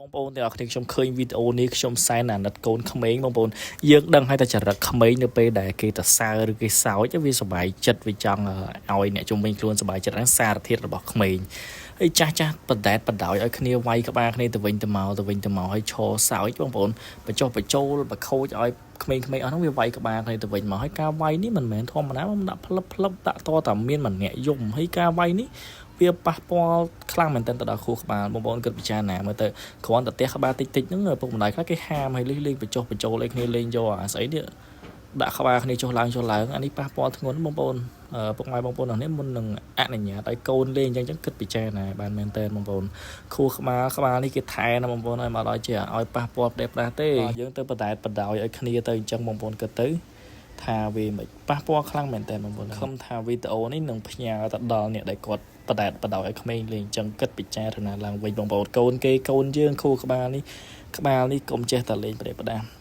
បងប្អូនទាំងអស់គ្នាខ្ញុំឃើញវីដេអូនេះខ្ញុំសែនអាណិតកូនក្មេងបងប្អូនយើងដឹងហើយតែចរិតក្មេងនៅពេលដែលគេតសើឬគេសើចវាសប្បាយចិត្តវាចង់ឲ្យអ្នកជុំវិញខ្លួនសប្បាយចិត្តហ្នឹងសារធាតុរបស់ក្មេងហើយចាស់ចាស់បដែតបដោយឲ្យគ្នាវាយក្បាលគ្នាទៅវិញទៅមកទៅវិញទៅមកហើយឈរសើចបងប្អូនបញ្ចុះបញ្ចូលបខូចឲ្យក្មេងៗអស់ហ្នឹងវាវាយក្បាលគ្នាទៅវិញមកហើយការវាយនេះមិនមែនធម្មតាមកដាក់ផ្លឹបផ្លឹបដាក់តតែមានម្នាក់យំហើយការវាយនេះវាប៉ះពាល់ខ្លាំងមែនទែនទៅដល់ខួរក្បាលបងប្អូនគិតពិចារណាមើលទៅគ្រាន់តែទះក្បាលតិចតិចហ្នឹងឪពុកម្ដាយខ្លះគេហាមឲ្យលេងលេងបញ្ចុះបញ្ចូលអីគ្នាលេងយកអាស្អីនេះដាក់ក្បាលគ្នាចុះឡើងចុះឡើងអានេះប៉ះពាល់ធ្ងន់បងប្អូនពុកម៉ែបងប្អូនអរនេះមុននឹងអនុញ្ញាតឲ្យកូនលេងអញ្ចឹងគិតពិចារណាបានមែនតើបងប្អូនខួរក្បាលក្បាលនេះគេថែណាបងប្អូនឲ្យមកដល់ជាឲ្យប៉ះពាល់ផ្ដេសផ្ដាស់ទេយើងទៅបដែតបដោយឲ្យគ្នាទៅអញ្ចឹងបងប្អូនគិតទៅថាវាមិនប៉ះពាល់ខ្លាំងមែនតើបងប្អូនខំថាវីដេអូនេះនឹងផ្ញើទៅដល់អ្នកដែលគាត់បដែតបដោយឲ្យក្មេងលេងអញ្ចឹងគិតពិចារណាឡើងវិញបងប្អូនកូនគេកូនយើងខួរក្បាលនេះក្បាលនេះកុំចេះតែលេងប្រេះផ្ដាស់។